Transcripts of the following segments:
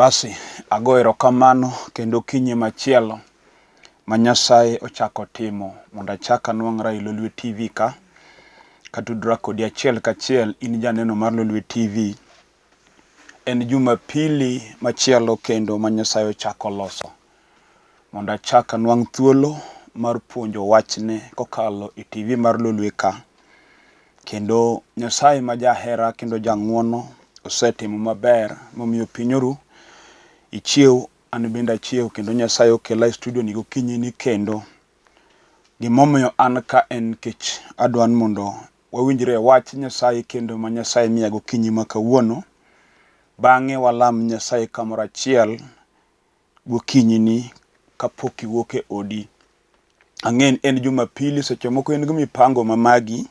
Basi ago erokamano kendo okinyi machielo ma Nyasaye ochako timo mondo achak anwang'ra e Lolwe TV ka katudra kodi achiel kachiel in janeno mar Lolwe TV. En Jumapili machielo kendo ma Nyasaye ochako loso mondo achak anwang' thuolo mar puonjo wachne kokalo e TV mar Lolwe ka. Kendo Nyasaye ma jahera kendo jang'wono osetimo maber momiyo piny oru. Ichiew, an bende achiew kendo Nyasaye okela e studio ni gokinyi ni kendo. Gimomiyo an ka en nikech adwa ni mondo wawinjre e wach Nyasaye kendo ma Nyasaye miya gokinyi ma kawuono. Bang'e walam Nyasaye kamoro achiel gokinyi ni kapok iwuok e odi. Ang'e ni en Jumapili seche moko in gi mipango ma magi,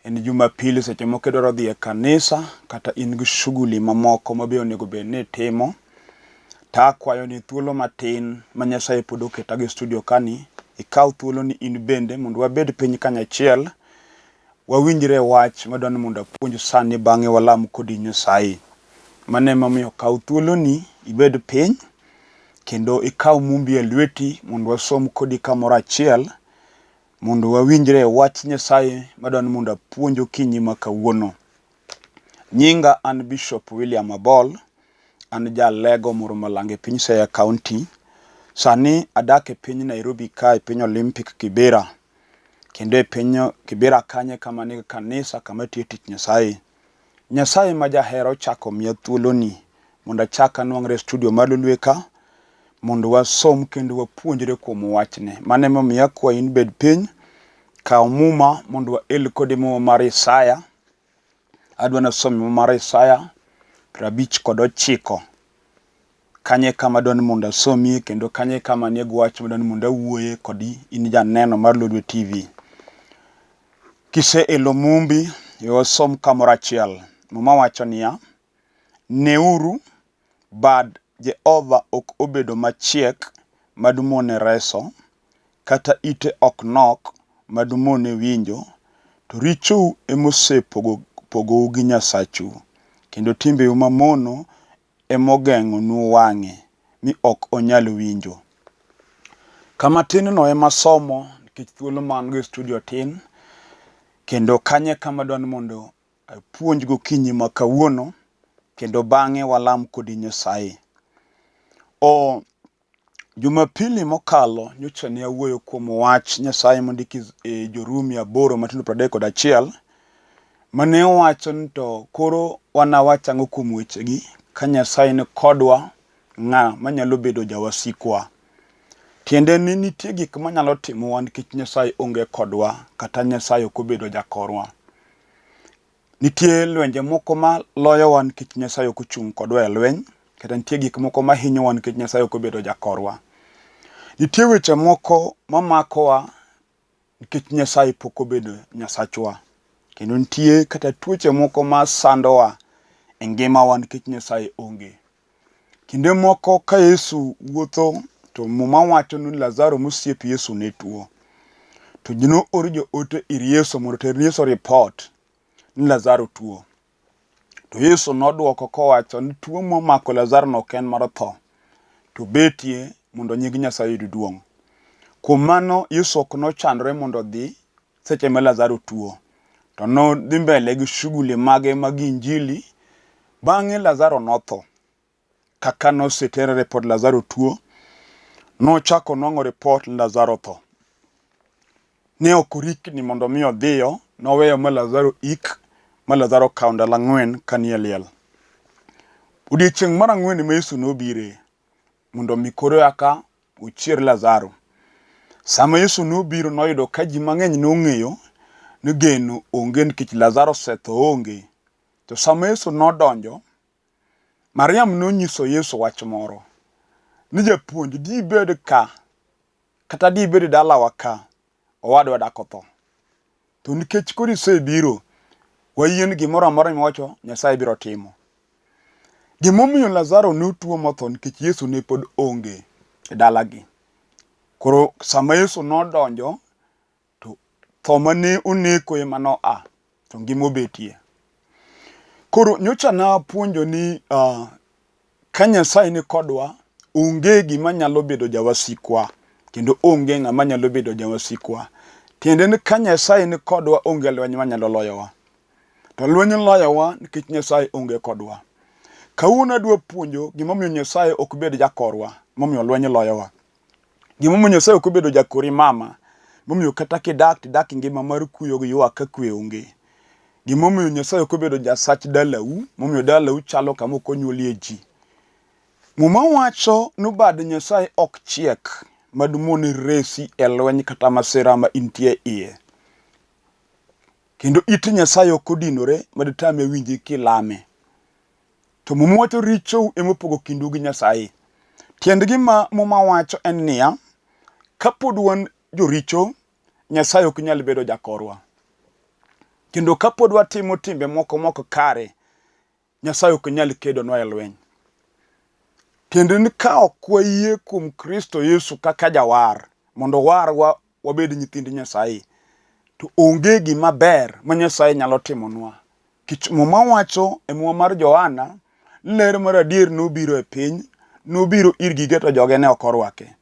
en Jumapili seche moko idwaro dhi e kanisa kata in gi shughuli mamoko ma be onego bed ni itimo. To akwayo ni thuolo matin ma Nyasaye pod oketa go e studio kani, ikaw thuolo ni in bende mondo wabed piny kanyachiel, wawinjre wach madwa ni mondo apuonj sani bang'e walam kodi Nyasaye. Mano emomiyo kaw thuoloni ibed piny kendo ikaw mumbi e lweti mondo wasom kodi kamoro achiel mondo wawinjre e wach Nyasaye madwa ni mondo apuonj okinyi ma kawuono. Nyinga an Bishop William Abol, an jalego moro malanga e piny Siaya County. Sani adak e piny Nairobi ka e piny Olympic Kibera. Kendo e piny Kibera kanyo e kama nigi kanisa kama atiyo tich Nyasaye. Nyasaye ma jahera ochako omiya thuoloni mondo achak anwang're e studio mar Lolwe ka mondo wasom kendo wapuonjre kuom wachne. Mano emomiyo akwayi ni bed piny, kaw muma mondo wael kodi muma mar Isaya. Adwa nasom muma mar Isaya 59. Kanyo e kama adwa ni mondo asomie kendo kanyo e kama anie gi wach madwa ni mondo awuoye kodi in janeno mar Lolwe TV. Kise elo mumbi, we wasom kamoro achiel. Muma wacho niya, Neuru, bad Jehova ok obedo machiek madumone reso, kata ite ok nok madumone winjo, to richou emosepogou gi Nyasachu, kendo timbeu mamono emogeng'onu wang'e, mi ok onyal winjo. Kama tin no ema somo nikech thuolo ma an go e studio tin, kendo kanyo e kama adwa ni mondo apuonj gokinyi ma kawuono, kendo bang'e walam kodi Nyasaye. O Jumapili mokalo nyocha ne awuoyo kuom wach Nyasaye mondiki e Jorumi aboro matindo 31 mane owacho ni to koro wanawach ang'o kuom wechegi ka Nyasaye ni kodwa ng'a manyalo bedo jawasikwa. Tiende ni nitie gik manyalo timowa nikech Nyasaye onge kodwa kata Nyasaye ok obedo jakorwa. Nitie lwenje moko ma loyowa nikech Nyasaye ok ochung' kodwa e lweny, kata nitie gik moko ma hinyowa nikech Nyasaye ok obedo jakorwa. Nitie weche moko ma makowa nikech Nyasaye pok obedo Nyasachwa. Kendo nitie kata tuoche moko ma sandowa e ngimawa nikech Nyasaye onge. Kinde moko ka Yesu wuotho to Muma wacho ni Lazaro mosiep Yesu ne tuo. To ji noor joote ir Yesu mondo oter ne Yesu ripot ni Lazaro tuo. To Yesu nodwoko kowacho ni tuo momako Lazaro no ok en mar tho, to betie mondo nying Nyasaye oyud duong'. Kuom mano Yesu ok nochandore mondo odhi seche ma Lazaro tuo, to nodhi mbele gi shughuli mage mag injili. Bang'e Lazaro notho. Kaka nosetere report Lazaro tuo, nochako nwang'o report ni Lazaro otho. Ne ok orikni mondo mi odhiyo, noweyo ma Lazaro ik, ma Lazaro okawo ndalo ang'wen ka nie liel. Odiechieng' mar ang'wen ema Yesu nobire mondo mi koro eka ochier Lazaro. Sama Yesu nobiro noyudo ka ji mang'eny nong'eyo ni geno onge nikech Lazaro osetho oonge. To sama Yesu nodonjo, Mariam nonyiso Yesu wach moro ni japuonj dibed ka kata dibed dalawa ka owadwa dak otho. To nikech koro isebiro, wayie ni gimoro amora miwacho Nyasaye biro timo. Gimomiyo Lazaro ne otuo motho nikech Yesu ne pod onge e dalagi. Koro sama Yesu nodonjo to tho mane oneko ema noa to ngima obetie. Koro nyocha napuonjo ni uh, Ka Nyasaye ni kodwa, onge gima nyalo bedo jawasikwa, kendo onge ng'ama nyalo bedo jawasikwa. Tiende ni ka Nyasaye ni kodwa, onge lweny manyalo loyowa. To lweny loyowa nikech Nyasaye onge kodwa. Kawuono adwa puonjo gimomiyo Nyasaye ok bed jakorwa, momiyo lweny loyowa. Gimomiyo Nyasaye ok obedo jakori mama, momiyo kata kidak tidak e ngima mar kuyo gi ywak ka kwe onge. Gimomiyo Nyasaye ok obedo jasach dalau, momiyo dalau chalo kama ok onyuolie ji. Muma wacho ni bad Nyasaye ok chiek madmoni resi e lweny kata masira ma intie iye. Kendo it Nyasaye ok odinore maditame winji kilame. To Muma wacho richou ema opogo kindu gi Nyasaye. Tiend gima Muma wacho en niya, kapod wan joricho, Nyasaye ok nyal bedo jakorwa. Kendo kapod watimo timbe moko mok kare, Nyasaye ok nyal kedonwa e lweny. Tiende ni ka ok wayie kuom Kristo Yesu kaka jawar, mondo owarwa wabed nyithind Nyasaye, to onge gima ber ma Nyasaye nyalo timonwa. Kich Muma wacho e Muma mar Johana, ler mar adier nobiro e piny, nobiro ir gige to joge ne ok orwake.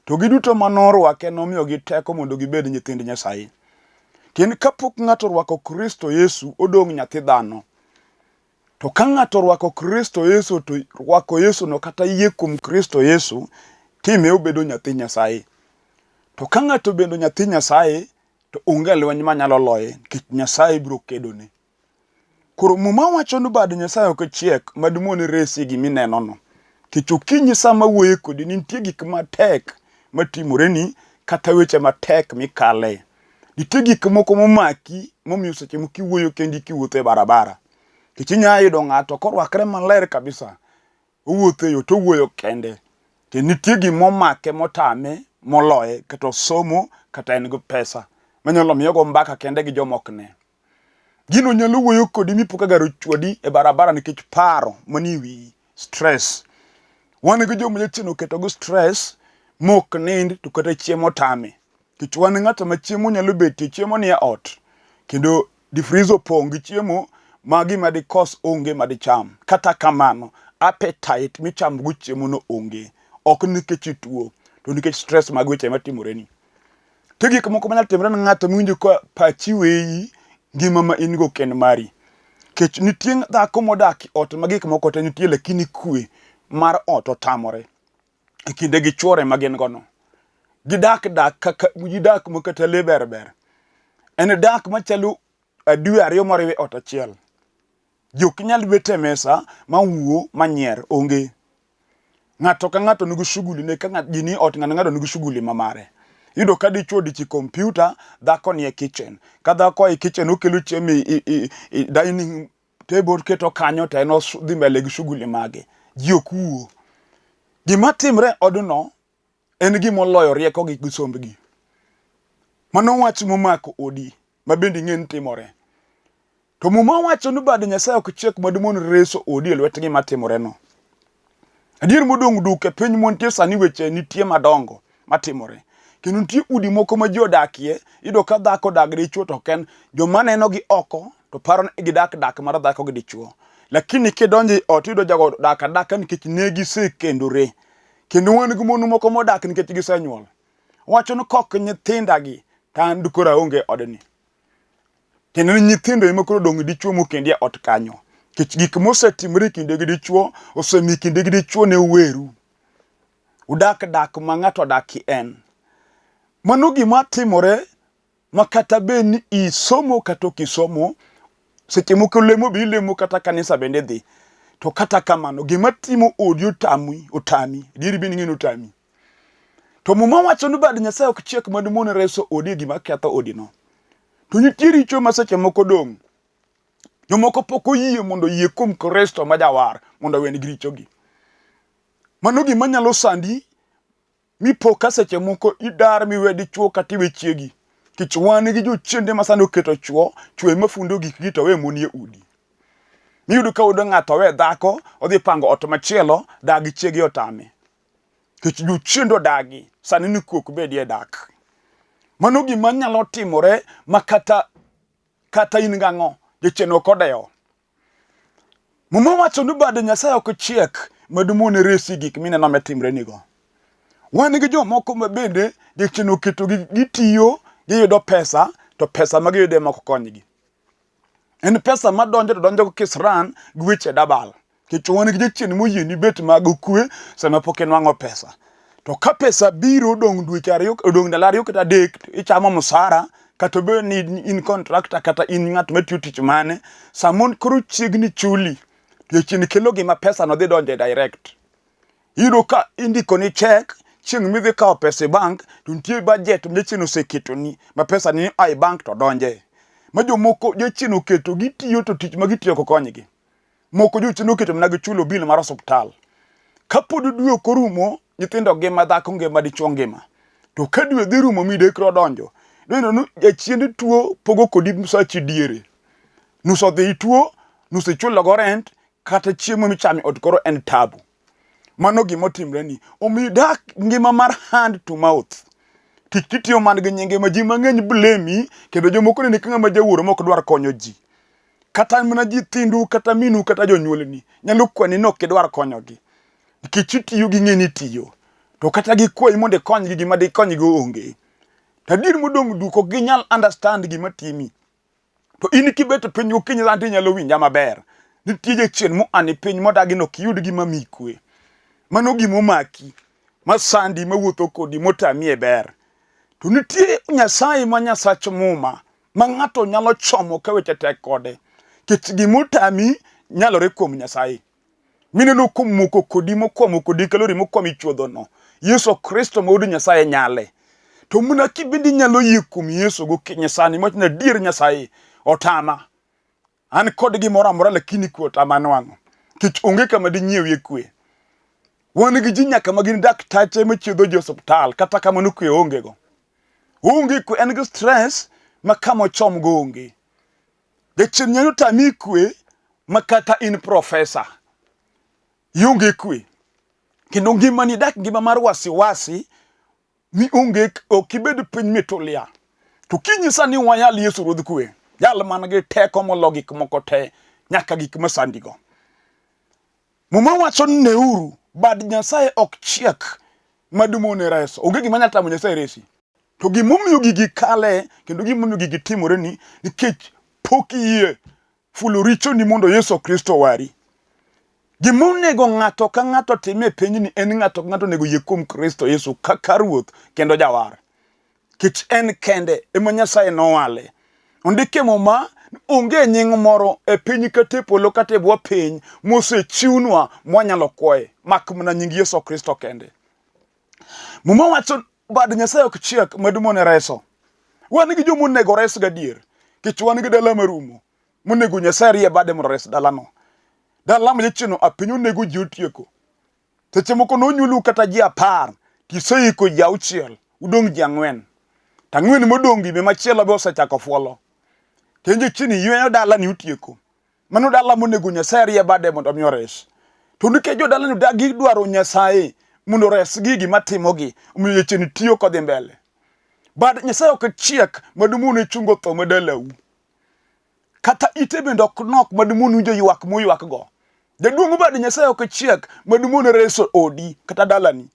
To giduto ma norwake nomiyogi teko mondo gibed nyithind Nyasaye. Tiend kapok ng'ato orwako Kristo Yesu, odong' nyathi dhano. To ka ng'ato orwako Kristo Yesu to rwako Yesu no kata yie kuom Kristo Yesu time obedo nyathi Nyasaye. To ka ng'ato obedo nyathi Nyasaye to onge lweny manyalo loye nikech Nyasaye biro kedone. Koro Muma wacho ni bad Nyasaye ok chiek madmoni resi gima inenono. Nikech okinyi sama awuoyo kodi nitie gik matek matimoreni kata weche matek mikale. Nitie gik moko momaki momiyo seche moko iwuoyo kendi kiwuotho e barabara. Nikech inya yudo ng'ato korwakre maler kabisa, owuotho e yo to owuoyo kende. To nitie gima omake motame moloye kata osomo kata en gi pesa manyalo miyo ogo mbaka kende gi joma ok ne. Gino nyalo wuoyo kodi mipo ka gari ochwadi e barabara nikech paro manie wiyi, stress. Wan gi joma jachien oketo gi stress mok nind to kata chiemo tame. Nikech wan ng'ato ma chiemo nyalo betie, chiemo nie ot kendo deep freezer opong' gi chiemo ma gima dikos onge ma dicham. Kata kamano, appetite michamo go chiemo no onge. Ok nikech ituo, to nikech stress mag weche matimoreni. Nitie gik moko manyalo timore ne ng'ato miwinjo ka pachi weyi ngima ma in go ok en mari. Nikech nitie dhako modak e ot ma gik moko te nitie lakini kwe mar ot otamore e kinde gi chuore ma gin go no. Gidak dak kaka gidak ma kata lee ber ber. En dak machalo adwe ariyo moriw e ot achiel. Ji ok nyal bet e mesa ma wuo ma nyier onge. Ng'ato ka ng'ato nigi shughuli ne ka ji ni ot ng'ato ng'ato nigi shughuli ma mare. Iyudo ka dichuo odich e kompyuta, dhako ni e kitchen. Ka dhako e kitchen okelo chiemo e, e, e dining table keto kanyo to en odhi mbele gi shughuli mage. Ji ok wuo. Gima timre e odno en gima oloyo rieko gi gi sombgi. Mano wach momako odi ma bende ing'e ni timore. To Muma wacho ni bad Nyasaye ok chiek madmon reso odi e lwet gima timoreno. Adier modong' duk e piny mwantie sani weche nitie madongo matimore. Kendo nitie udi moko ma ji odakie, iyudo ka dhako odak gi dichuo to ok en joma neno gi oko to paro ni gidak dak mar dhako gi dichuo. Lakini kidonjo e ot iyudo jago odak adaka nikech ne gisekendore. Kendo wan gi mon moko modak nikech gisenyuol. Wacho ni kok nyithindagi to an koro aonge e odni. Kendo ni nyithindo ema koro odong' gi dichuo mokendi e ot kanyo. Nikech gik mosetimore e kinde gi dichuo osemiyo kinde gi dichuo ne uweru. Udak dak ma ng'ato odak en. Mano gima timore ma kata bed ni isomo kata ok isomo, seche moko lemo be ilemo kata kanisa bende idhi. To kata kamano, gima timo odi otami, otami, adieri bende ing'e ni otami. To Muma wacho ni bad Nyasaye ok chiek mad mon reso odi e gima ketho odino. To nitie richo ma seche moko dong'. Jomoko pok oyie mondo oyie kuom Kristo ma jawar mondo owenigi richogi. Mano gima nyalo sandi mipo ka seche moko idar miwe dichuo kata iwe chiegi. Nikech wan gi jochiende ma sani oketo chuo, chuo ema fundo gikgi to we mon e udi. Miyudo ka wuod ng'ato owe dhako odhi pango ot machielo dak gi chiege otame. Nikech jochiende odagi sani ni kwe ok bedie e dak. Mano gima nyalo timore ma kata kata in gang'o jachien ok odewo. Muma wacho ni bad Nyasaye ok chiek madumone resi gik mineno matimrenigo. Wan gi jomoko ma bende jachien oketogi gitiyo giyudo pesa to pesa ma giyudo ema ok konygi. En pesa madonjo to donjo kisran gi weche dabal. Nikech wan gi jachien moyieni bet mag kwe sama pok inwang'o pesa. To ka pesa biro odong' dweche ariyo, odong' ndalo ariyo kata adek, to ichamo msara kata obed ni in contractor kata in ng'at matiyo tich mane, sama koro chiegni chuli, jachien kelo gima pesa no dhi donjo e direct. Iyudo ka indikoni check chieng' midhi kawo pesa e bank to nitie budget ma jachien oseketoni ma pesa ni a e bank to donje. Ma jomoko jachien oketo gitiyo to tich ma gitiyo ok konygi. Moko jochien oketo mana gichulo bill mar osuptal. Kapod dwe ok orumo, nyithindo ngima, dhako ngima, dichuo ngima. To ka dwe dhi rumo midekre odonjo, ineno ni jachiend tuo pogo kodi msachi diere. Nus odhi ituo, nus ichulogo rent, kata chiemo michamo e ot koro en tabu. Mano gima otimreni. Omiyo idak ngima mar hand to mouth. Tich titiyo man gi nyinge ma ji mang'eny blemi kendo jomoko neni ka ng'ama jawuoro ma ok dwar konyo ji. Kata mana nyithindu kata minu kata jonyuolni nyalo kwani ni ok idwar konyogi. Nikech itiyo ging'e ni itiyo. To kata gikwayi mondo ikonygi gima dikonygi onge. To adier modong' duk ok ginyal understand gima timi. To in kibet piny gokinyi dhano inyalo winja maber. Nitie jachien moani piny modagi ni ok iyud gima miyi kwe. Mano gima omaki, masandi, mawuotho kodi, motami e ber. To nitie Nyasaye ma Nyasach muma ma ng'ato nyalo chomo ka weche tek kode. Nikech gima otami nyalore kuom Nyasaye. Mineno komoko kodi mokwamo kodi ka lori mokwamo e chuodhono. Yesu Kristo ma wuod Nyasaye nyale. To mana kibende inyalo yie kuom Yesu gokinyi sani mach ni adier Nyasaye otama. An kod gimoro amora lakini kwe otama nwang'o. Nikech onge kama dinyiewie kwe. Wan gi ji nyaka ma gin daktache machiedho ji e osiptal kata kamano kwe onge go. Onge kwe en gi stress ma kama ochom go onge. Jachien nyalo tami kwe ma kata in profesa ionge kwe. Kendo ngimani dak ngima mar wasiwasi mi onge ok ibed piny mitulia. To kinyisa ni wayal Yesu Ruodh kwe, jal man gi teko molo gik moko te nyaka gik masandigo. Muma wacho ni neuru, bad Nyasaye ok chiek madumone reso. Onge gima nyalo tamo Nyasaye resi. To gimomiyo gigi kale kendo gimomiyo gigi timoreni nikech pok iyie fulo richoni mondo Yesu Kristo owari. Gima onego ng'ato ka ng'ato tim e pinyni en ng'ato ka ng'ato onego yie kuom Kristo Yesu kaka Ruoth kendo Jawar. Nikech en kende ema Nyasaye nowale. Ondik e Muma onge nying moro e piny kata e polo kata e bwo piny mosechiwnwa mwanyalo kwoye mak mana nying Yesu Kristo kende. Muma wacho bad Nyasaye ok chiek madumone reso. Wan gi joma onego res gadier nikech wan gi dala marumo monego Nyasaye rie bade mondo ores dalano. Dala ma jachien oa piny onego ji otieko. Seche moko nonyuolu kata ji apar tiseiko ji auchiel udong' ji ang'wen. To ang'wen modong' gi be machielo be osechako fuolo. Kendo jachien yweyo dalani otieko. Mano dala monego Nyasaye rie bade mondo mi ores. To nikech jodalani odagi dwaro Nyasaye mondo oresgi gima timogi, omiyo jachien tiyo kodhi mbele. Bad Nyasaye ok chiek madumone chungo tho ma dalau. Kata ite bende ok nok madumone winjo ywak muywakgo. Jaduong' bad Nyasaye ok chiek madumone reso odi kata dalani.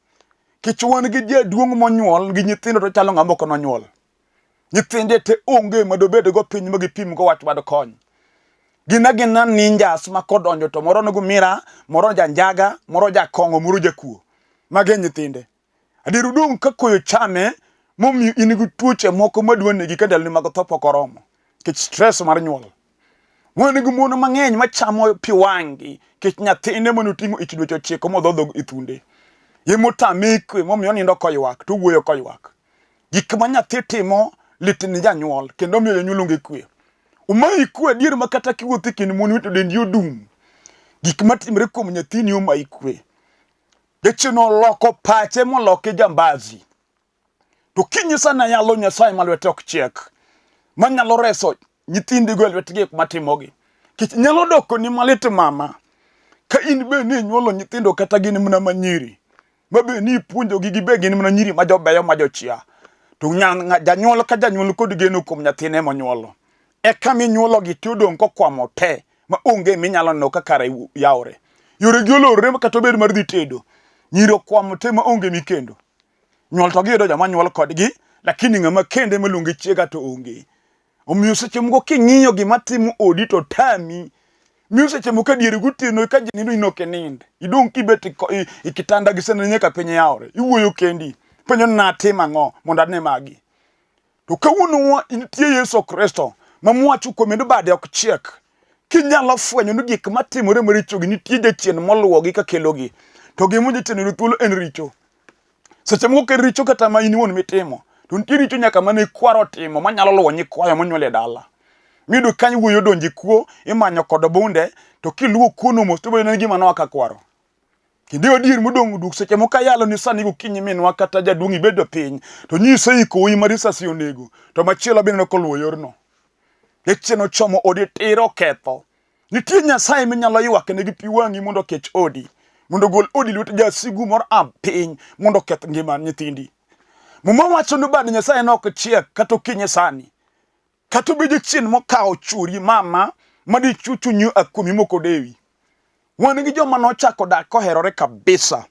Kech wan gi jaduong' monyuol gi nyithindo to chalo ng'ama ok nonyuol. Nyithinde te onge ma dobedgo piny ma gipimgo wach mad kony. Gin agina ninjas ma kodonjo to moro onego mira, moro janjaga, moro jakong'o, moro jakuo. Magi e nyithinde. Adier udong' ka koyo chame momiyo in gi tuoche moko madwa negi ka ndaloni mag tho pok oromo. Nikech stress mar nyuol. Wan gi mon mang'eny machamo pi wang'gi nikech nyathine mane oting'o ich dweche ochiko modhodho e thunde. Emotame kwe momiyo onindo koywak to owuoyo koywak. Gik ma nyathi timo lit ni janyuol kendo miyo janyuol onge kwe. Omayi kwe adier ma kata kiwuotho e kind mon to dendi odum. Gik matimore kuom nyathini omayi kwe. Jachien oloko pache moloke jambazi. To kinyisa ni ayalo Nyasaye ma lwete ok chiek, manyalo reso nyithindigo e lwet gik matimogi. Kech nyalo doko ni malit mama, ka in be ni inyuolo nyithindo kata gin mana manyiri, ma be ni ipuonjogi gibe gin mana nyiri ma jobeyo ma jochia. To janyuol ka janyuol kod geno kuom nyathine monyuolo. Eka minyuologi to odong' kokwamo te ma onge minyalo neno ka kare yawore. Yoregi olorre kata obed mar dhi tedo. Nyiri okwamo te ma onge mikendo. Nyuol to giyudo joma nyuol kodgi, lakini ng'ama kende maluonge chiega to onge. Omiyo seche moko king'iyo gima timo odi to tami. Miyo seche moko adier gotieno ka ji nindo in ok inind. Idong' kibet e kitanda gi sende nyaka piny yawre. Iwuoyo kendi. Penjo ni natim ang'o mondo ane magi. To kawuono nitie Yesu Kristo ma mwacho kuome ni bade ok chiek. Kinyalo fwenyo ni gik matimore marichogi nitie jachien moluwogi ka kelogi. To gima jachien yudo thuolo en richo. Seche moko ok en richo kata ma in iwuon mitimo, to nitie richo nyaka mane kwaro otimo manyalo luwo nyikwayo monyuol e dala. Miyudo kanyo wuoyi odonjo e kuo, imanyo kod bunde, to kiluwo kuono mos to ibo yudo ni gima noa ka kwaro. Kendo adier modong' duk seche moko ayalo ni sani gokinyi minwa kata jaduong' ibedo piny to nyise iko wuoyi ma risasi onego to machielo bende koluwo yorno. Jachien ochomo odi tir oketho. Nitie Nyasaye minyalo ywakne gi pi wang'i mondo okech odi, mondo ogol odi lwet jasigu moro a piny mondo oketh ngima nyithindi. Muma wacho ni bad Nyasaye ne ok chiek kata okinyi sani. Kata obed jachien mokawo chwori mama ma dichwo chunyi oa kuomi mok odewi. Wan gi joma nochako dak koherore kabisa.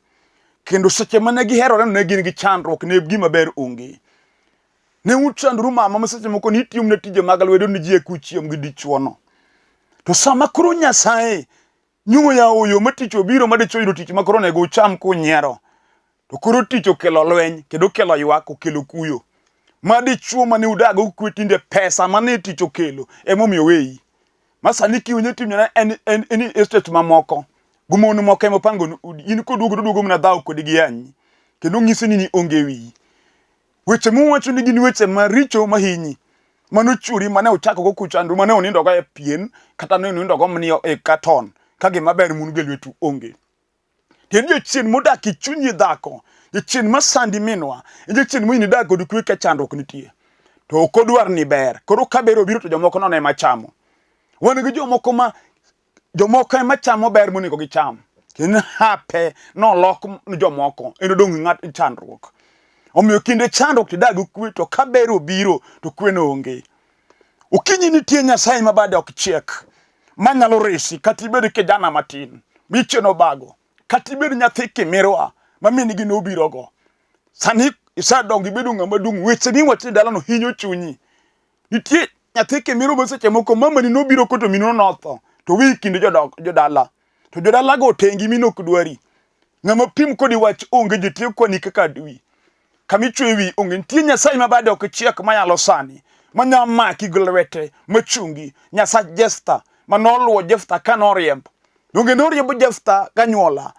Kendo seche mane giherore ne gin gi chandruok ne gima ber onge. Ne uchandoru mama ma seche moko nitiyo mana tije mag lwedo ni ji eka uchiem gi dichuono. To sama koro Nyasaye nyo oyawo yo ma tich obiro ma dichuo oyudo tich ma koro onego ucham kunyiero. To koro tich okelo lweny kendo okelo ywak okelo kuyo. Ma dichuo mane udago kwe tinde pesa mane tich okelo emomiyo oweyi. Ma sani kiwinjo timne en en en estate mamoko. Gi mon moko ema opango udi. In koduogo to oduogo mana dhawo kodi gi yanyi. Kendo onyisi ni onge wiyi. Weche muwacho ni gin weche maricho mahinyi. Mano churi mane uchako go kuchandru mane unindogo e pien kata ne unindogo mani e katon ka gima ber mun go e lwetu onge. Tiend jachien modak e chunyi dhako, jachien masandi minwa, en jachien moyini dak kod kwe ka chandruok nitie. To ok odwar ni ber. Koro ka ber obiro to jomoko nono ema chamo. Wan gi jomoko ma jomoko ema chamo ber monego gicham. Kendo hape nolok jomoko, en odong' ng'at chandruok. Omiyo kinde chandruok to idag gi kwe to ka ber obiro to kwe no onge. Okinyi nitie Nyasaye ma bade ok chiek manyalo resi kata ibed kijana matin micheno obago kata ibed nyathi kimirwa ma min gi nobirogo. Sani isedongo ibedo ng'ama duong' weche miwacho e dalano hinyo chunyi. Nitie nyathi kimirwa ma seche moko mamani nobiro ko to minu notho to wi kind jodala to jodalago otengi min ok dwari. Ng'ama pim kodi wach onge ji tiyo kwani kaka adui. Kama ichwe wi onge. Nitie Nyasaye ma bade ok chiek mayalo sani, manya maki gi lwete machungi. Nyasach Jeftha ma noluwo Jeftha ka noriemb. Donge noriembo Jeftha ganyuola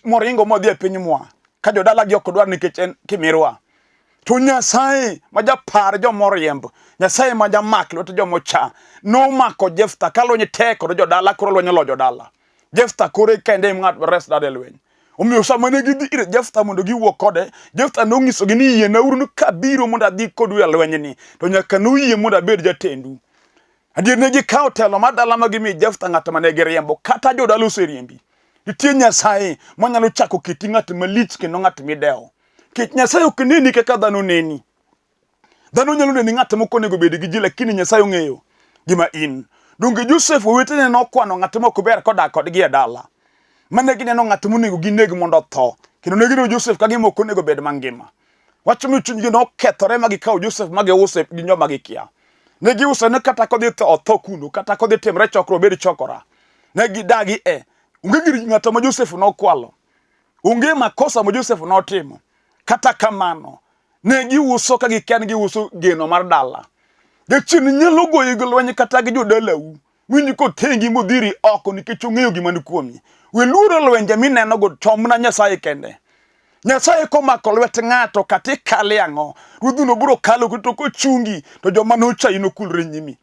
moringo modhi e piny mwa ka jodalagi ok dwar nikech en kimirwa. To Nyasaye ma japar joma oriemb, Nyasaye ma jamak lwet joma ocha, nomako Jeftha ka lweny tek kod jodala, koro lweny olo jodala. Jeftha koro kende e ng'at res dala e lweny. Omiyo sama ne gidhi ir Jeftha mondo giwuo kode, Jeftha nonyisogi ni yienauru ni kabiro mondo adhi kodu e lwenyni, to nyaka nuyie mondo abed jatendu. Adier ne gikawo telo mar dala ma gimiyo Jeftha ng'at ma ne giriembo, kata jodala oseriembi. Nitie Nyasaye manyalo chako keti ng'at malich kendo ng'at midewo. Nikech Nyasaye ok neni kaka dhano neni. Dhano nyalo neni ng'at moko onego bed gi ji lakini Nyasaye ong'eyo gima in. Donge Josef owetene nokwano ng'at mok ber kodak kodgi e dala. Mane gineno ng'at monego gineg mondo otho. Kendo ne gineno Josef ka gima ok onego bed mangima. Wach mi chunygi nokethore ma gikawo Josef ma giuse gi joma gikia. Ne giuse ni kata kodhi tho otho kuno, kata kodhi timre chokruok obed chokora. Ne gidagi e. Onge gir ng'ato ma Josef nokwalo. Onge makosa ma Josef notimo. Kata kamano, ne giuso ka gikia ni giuso geno mar dala. Jachien nyalo goyi gi lweny kata gi jodalau. Winj kotengi modhiri oko nikech ong'eyo gima ni kuomi. We luoro lwenje minenogo, chomna Nyasaye kende. Nyasaye komako lwet ng'ato kata ikale ang'o, ruodhino biro kalo to kochungi to joma nochayi nokulre nyimi.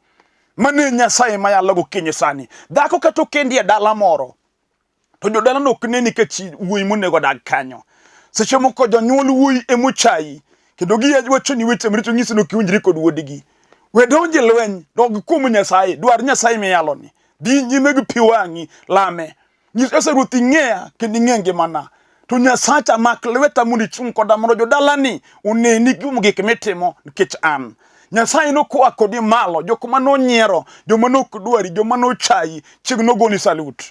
Mano e Nyasaye mayalo gokinyi sani. Dhako kata okendi e dala moro, to jodalano ok neni ka chi wuoyi monego odag kanyo. Seche moko jonyuol wuoyi emochayi kendo giwachoni weche maricho nyisi ni ok iwinjri kod wuodgi. We donj e lweny, dog kuom Nyasaye, dwar Nyasaye miyaloni. Dhi nyime gi pi wang'i, lame. Nyis Nyasaye Ruoth ing'eya kendo ing'e ngimana. To Nyasacha mak lweta mondo ichung' koda mondo jodalani oneni kuom gik mitimo nikech an. Nyasaye nokoa kodi malo, jok ma nonyiero, joma nok dwari, joma nochayi, chieng' nogoni salut.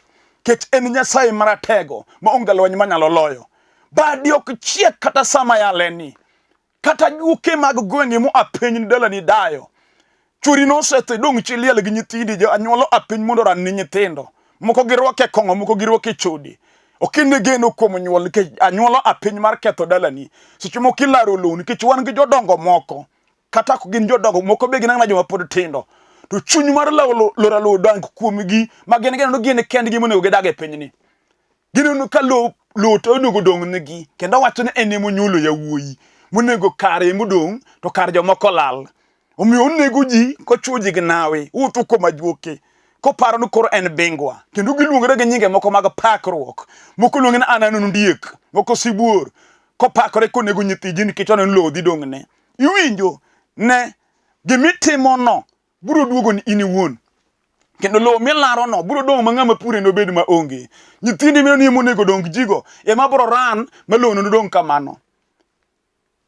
Kech en Nyasaye maratego ma onge lweny manyalo loyo. Badi ok chiek kata sama yaleni. Kata juke mag gwenge moa piny ni dalani dayo. Chwori nosetho idong' chi liel gi nyithindi jo anyuola oa piny mondo oran ni nyithindo. Moko girwake kong'o, moko girwake chode. Ok in geno kuom nyuol nikech anyuola oa piny mar ketho dalani. Seche moko ilaro lowo nikech wan gi jodongo moko kata ok gin jodongo moko be gin ang'na joma pod tindo. To chuny mar loro lowo dong kuomgi ma gin gineno gin kendgi monego gidag e pinyni. Gineno ka lowo lowo to onego dong' negi kendo wacho ni en ema onyuolo yawuoyi monego kare ema odong' to kar jomoko lal. Omiyo onego ji kochuo ji gi nawi, wuotho kuom ajuoke koparo ni koro en bingwa. Kendo giluongore gi nyinge moko mag pakruok. Moko luonge ni an an ondiek, moko sibuor, kopakore konego nyithi ji nikech oneno ni lowo dhi dong'ne. Iwinjo? Ne, gimitimono biro duogo ni in iwuon. Kendo lowo milarono biro dong' ma ng'ama pure nobed ma onge. Nyithindi mineno ni ema onego odong jigo ema biro ran ma lowono nodong' kamano.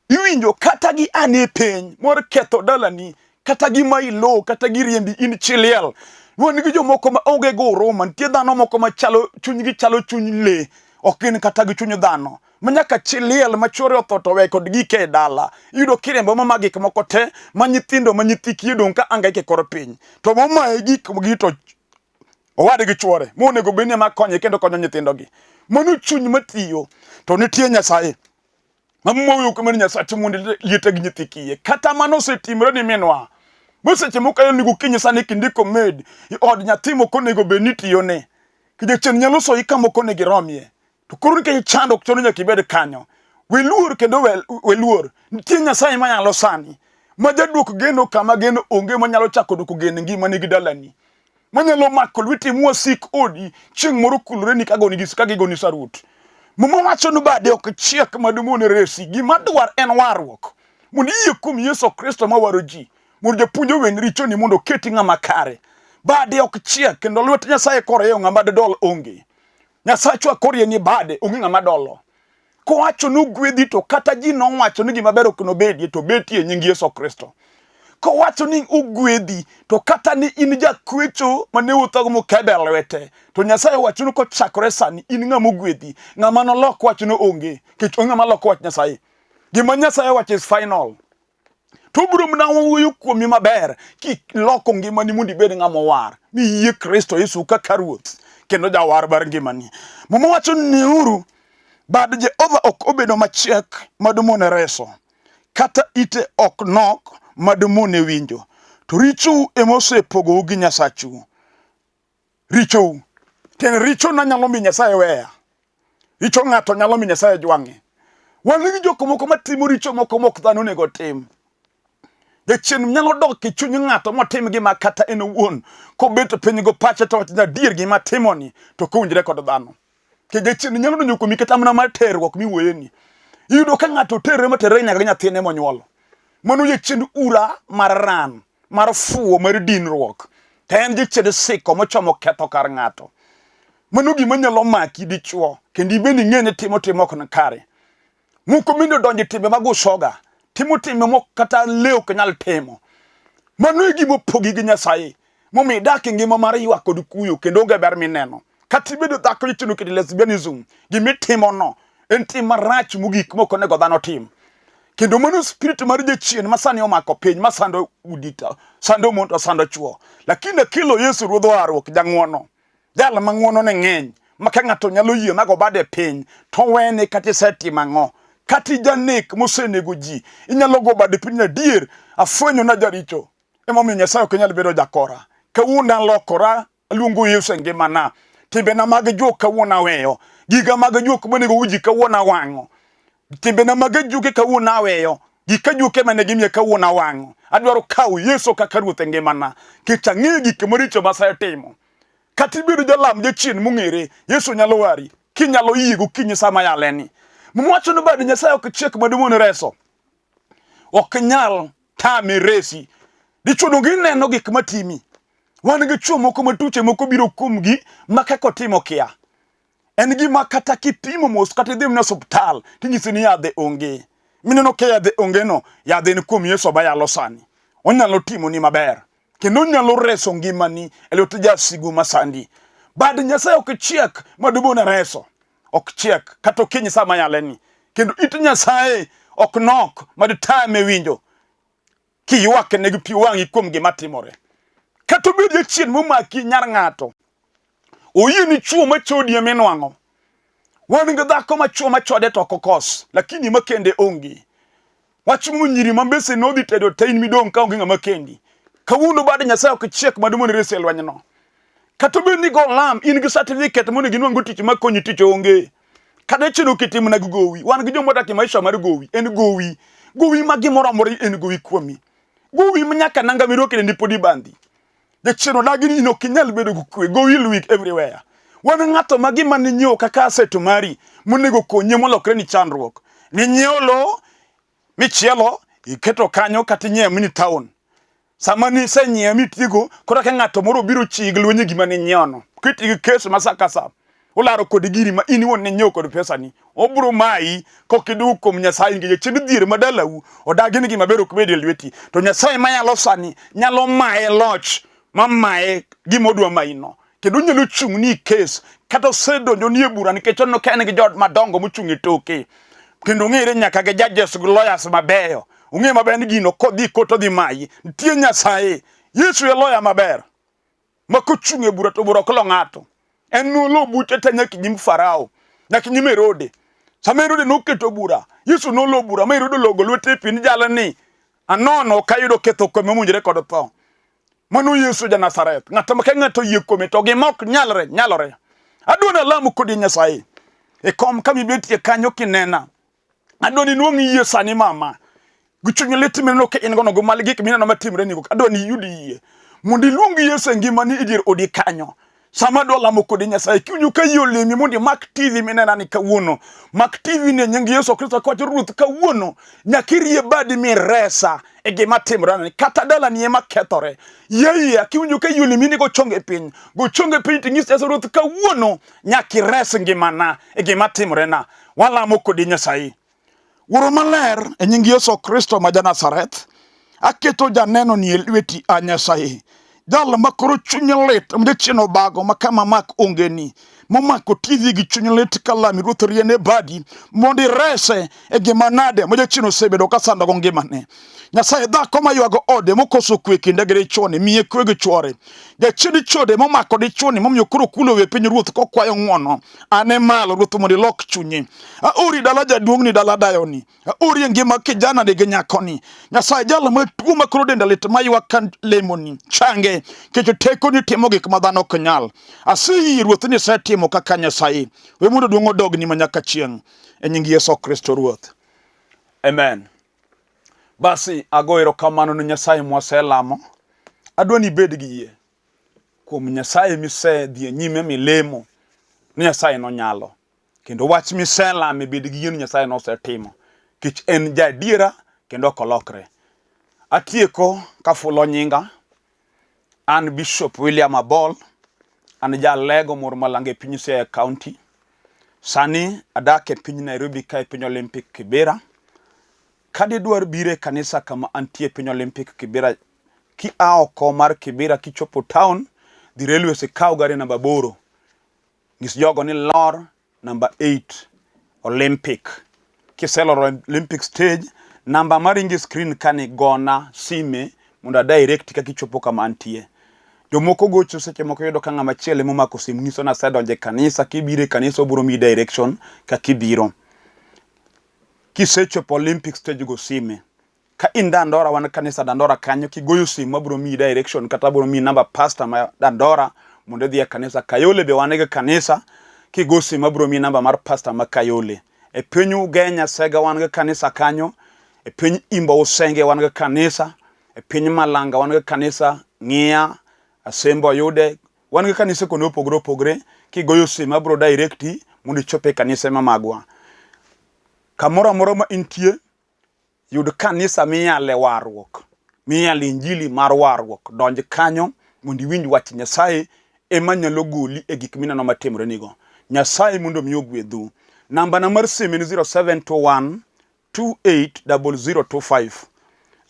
Iwinjo kata gi ane piny mor ketho dalani kata gi mayi lowo kata gi riembi in chi liel. Wan gi jomoko ma onge go huruma, nitie dhano moko ma chalo chunygi chalo chuny le, ok gin kata gi chuny dhano. Ma nyaka chi liel ma chwore otho to we kod gike e dala. Iyudo kirembo mama gik moko te ma nyithindo ma nyithi kiye dong' ka angaike e kor piny. To momaye gik gi to owadgi chwore monego bed ni ema konye kendo konyo nyithindogi. Mano chuny matiyo to nitie Nyasaye. Mamuoyo kuom Nyasaye mondo liete gi nyithi kiye. Kata mano osetimore ni minwa. Ma seche moko ayo ni gokinyi sani kindiko med i od nyathi moko onego bed ni tiyone. Jachien nyalo soyi kama ok onego iromie. To koro nikech ichando ok chuno nyaka ibed kanyo. We luor kendo we, we luor. Nitie Nyasaye manyalo sani. Ma jaduok geno kama geno onge manyalo chako duoko geno e ngimani gi dalani. Manyalo mako lweti mwasik odi chieng' moro kulreni ka goni ka gigoni sarut. Muma wacho ni bade ok chiek madumone resi. Gima dwar en warruok. Mondo iyie kuom Yesu Kristo mawaro ji. Mondo japuonj oweni richoni mondo oketi ng'ama kare. Bade ok chiek kendo lwet Nyasaye korieyo ng'ama dodol onge. Nyasachwa korie ni bade onge ng'ama dolo. Kowacho ni ogwedhi to kata ji nowacho ni gima ber ok nobedie to betie e nying Yesu Kristo. Kowacho ni ogwedhi to kata ni in jakwecho mane wuotho gi mukebe e lwete to Nyasaye owacho ni kochakore sani in ng'ama ogwedhi. Ng'ama nolok wachno onge nikech onge ng'ama loko wach Nyasaye. Gima Nyasaye owacho is final. To obiro mana wuoyo kuomi maber kiloko ngimani mondo ibed ng'ama owar miyie Kristo Yesu kaka Ruoth kendo jawar mar ngimani. Muma wacho ni neuru bad Jehova ok obedo machiek madumone reso, kata ite ok nok madumone winjo. To richou ema osepogou gi Nyasachu. Richou. Tiende richona nyalo miyo Nyasaye weya. Richo ng'ato nyalo miyo Nyasaye jwang'e. Wan gi jok moko matimo richo moko mok dhano onego otim. Jachien nyalo dok e chuny ng'ato motim gima kata en owuon kobet piny go pache to wacho ni adier gima atimoni to ok owinjre kod dhano. Nikech jachien nyalo donjo kuomi kata mana mar terruok miwuoyeni. Iyudo ka ng'ato terre materre nyaka gi nyathine monyuolo. Mano jachien ura mar ran, mar fuwo, mar dinruok. To en jachien siko mochomo ketho kar ng'ato. Mano gima nyalo maki dichuo kendo ibende ing'e ni timo tim ok kare. Moko bende odonjo e timbe mag ushoga, timo timbe mok kata le ok nyal timo. Mano e gima opogi gi Nyasaye, momiyo idak e ngima mar ywak kod kuyo kendo onge ber mineno. Kata ibedo dhako ichuno kendo lesbianism, gima itimono en tim marach mogik mok onego dhano tim. Kendo mano spirit mar jachien ma sani omako piny ma sando udi to sando mon to sando chwo. Lakini akelo Yesu ruodh warruok jang'wono. Jal ma ng'wonone ng'eny, ma ka ng'ato nyalo yie ma go bade piny, to wene kata isetimo ang'o. Kata ijanek mosenego ji, inyalo go bade piny adier, afwenyo na jaricho. Emomiyo Nyasaye ok nyal bedo jakora. Kawuono alokora, aluongo Yesu e ngimana. Timbena mag juok kawuono aweyo. Giga mag juok monego ji kawuono awang'o. Timbena mag ajuoke kawuono aweyo. Gik ajuoke mane gimiya kawuono awang'o. Adwaro kawo Yesu kaka ruoth e ngimana. Nikech ang'eyo gik maricho ma asetimo. Kata ibedo jalam jachien mong'ere, Yesu nyalo wari. Kinyalo yie gokinyi sama yaleni. Muma wacho ni bad Nyasaye ok chiek madumone reso. Ok nyal tame resi. Dichuo donge ineno gik matimi. Wan gi chuo moko ma tuche moko biro kuomgi ma kaka otimo kia. En gima kata kipimo mos kata idhi mana osuptal tinyisi ni yadhe onge. Mineno ka yadhe onge no, yadhe en kuom Yesu mayalo sani. Onyalo timoni maber. Kendo onyalo reso ngimani e lwet jasigu masandi. Bad Nyasaye ok chiek madumone reso. Ok chiek kata okinyi sama yaleni. Kendo it Nyasaye ok nok maditame winjo kiywak ne gi pi wang'i kuom gima timore. Kata obed jachien momaki nyar ng'ato, oyie ni chwo machodi ema inwang'o. Wan gi dhako ma chwo machode to ok okos, lakini makende onge. Wach mo nyiri ma mbese nodhi tedo te in midong' ka onge ng'ama kendi. Kawuono bad Nyasaye ok chiek madumo ni resi e lwenyno. Kata obed ni go lam in gi certificate monego inwang'go tich makonyi tich onge. Kata chino oketi mana gi gowi. Wan gi joma odak e maisha mar gowi. En gowi. Gowi ma gimoro amora en gowi kuomi. Gowi ma nyaka nanga mirwako e dendi pod ibandhi. Jachien odagi ni in ok inyal bedo gi kwe. Gowi luik everywhere. Wan ng'ato ma gima ninyiewo kaka asset mari monego konyi molokre ni chandruok. Ninyiewo lowo michielo iketo kanyo kata inyiewo mini town. Sama nisenyiewe mitigo, koro ka ng'ato moro obiro chiyi gi lweny e gima ninyiewono, kiti gi kes ma sa ka sa, olaro kod giri ma in iwuon ninyiewo kod pesani, obiro mayi kok iduogo kuom Nyasaye nikech jachien dhier ma dalau odagi ni gima ber ok bed e lweti. To Nyasaye mayalo sani nyalo maye loch ma maye gima odwa mayino. Kendo onyalo chung' ni kes kata osedonjo ni e bura nikech oneno ka en gi jood madongo mochung' e toke. Kendo ong'ere nyaka gi judges gi lawyers mabeyo. Ong'eyo maber ni gino kodhi kot odhi mayi. Nitie Nyasaye. Yesu e lawyer maber ma kochung' e bura to bura ok lo ng'ato. En nolo buche te nyaka nyim Farao, nyaka nyim Herode. Sama Herode noketo bura, Yesu nolo bura ma Herode ologo lwete e pi ni jalni anono ok ayudo ketho kuome mowinjore kod tho. Mano Yesu ja Nazareth. Ng'ato ma ka ng'ato oyie kuome to gima ok nyalre nyalore. Adwa ni alam kodi Nyasaye. E kom kama ibetie kanyo kinena. Adwa ni inuang' yie sani mama. Gi chuny lit mineno ka in gono go mal gik mineno matimre nigo. Adwa ni iyud yie. Mondo iluong Yesu e ngimani e dier odi kanyo. Sama adwa lamo kodi Nyasaye, kiwinjo ka yie olemi mondo imak TV minena ni kawuono. Mak TV ni e nying Yesu Kristo kawacho Ruoth kawuono nyaka irie badi miresa e gima timore ni kata dalani ema kethore. Yie yie kiwinjo ka yie olemi ni go chonge piny. Go chonge piny ting'is Yesu Ruoth kawuono nyaka ires ngimana e gima timorena. Walamo kodi Nyasaye. Wuoro maler, e nying Yesu Kristo ma ja-Nazareth, aketo janeno ni e lweti, a Nyasaye. Jal ma koro chunye lit, ma jachien obago ma kama mak onge ni, momako TV gi chuny lit kalami Ruoth riene badi mondo irese e gima nade ma jachien osebedo ka sandogo ngimane. Nyasaye dhako ma ywago ode mokoso kwe kinde gi dichwone, miye kwe gi chwore. Jachien chode momako dichwoni momiyo koro kulo we piny Ruoth kokwayo ng'wono. Ane malo Ruoth mondo ilok chunye. Aori dala jaduong'ni dala dayoni. Aori e ngima kijana ni gi nyakoni. Nyasaye jal ma tuo ma koro dende lit ma ywak ka lemoni. Change nikech tekoni timo gik ma dhano ok nyal. Aseyie Ruoth ni isetimo kaka Nyasaye. We mondo duong' odogni ma nyaka chieng'. E nying Yesu Kristo Ruoth. Amen. Basi ago erokamano ne Nyasaye mwaselamo. Adwa ni ibed gi yie kuom Nyasaye misedhi e nyime milemo ni Nyasaye nonyalo. Kendo wach miselamo bed gi yie ni Nyasaye nosetimo. Nikech en jaadiera kendo ok olokre. Atieko kafulo nyinga. An Bishop William Abol. An jalego moro malanga e piny Siaya County. Sani adak e piny Nairobi ka e piny Olympic Kibera. Ka didwar biro e kanisa kama antie e piny Olympic Kibera, kia oko mar Kibera kichopo town, dhi railways ikaw gari namba 8. Nyis jogo ni lor namba 8 Olympic. Kiseloro Olympic stage, namba maringo e screen kani gona sime mondo a direct kaka ichopo kama antie. Jomoko gocho seche moko yudo ka ng'ama chielo ema omako simu nyiso ni asedonjo e kanisa, kibiro e kanisa obiro miyi direction kaka ibiro. Kisechopo Olympic stage go sime. Ka in Dandora, wan kanisa Dandora kanyo, kigoyo simu abiro miyi direction kata abiro miyi namba pastor ma Dandora mondo idhi e kanisa. Kayole be wan gi kanisa, kigo simu abiro miyi namba mar pastor ma Kayole. E piny Ugenya Sega wan gi kanisa kanyo, e piny Imbo Usenge wan gi kanisa, e piny Malanga wan gi kanisa, Ng'iya, Asembo Oyude, wan gi kanise kuonde mopogore opogore. Kigoyo simu abiro directi mondo ichop e kanise ma magwa. Kamoro amora ma intie, Yud kanisa miyale warruok, miyale injili mar warruok. Donj kanyo mondo iwinj wach Nyasaye ema nyalo goli e gik mineno matimore nigo. Nyasaye mondo mi ogwedhu. Namba na mar simu en 0721 280025.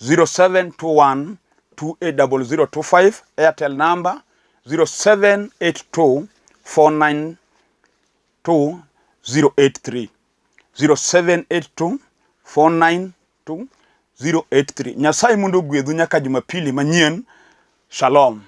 0721 280025. Airtel number 0782 492 083 0782 492 083. Nyasaye mondo ogwedhu nyaka Jumapili manyien. Shalom.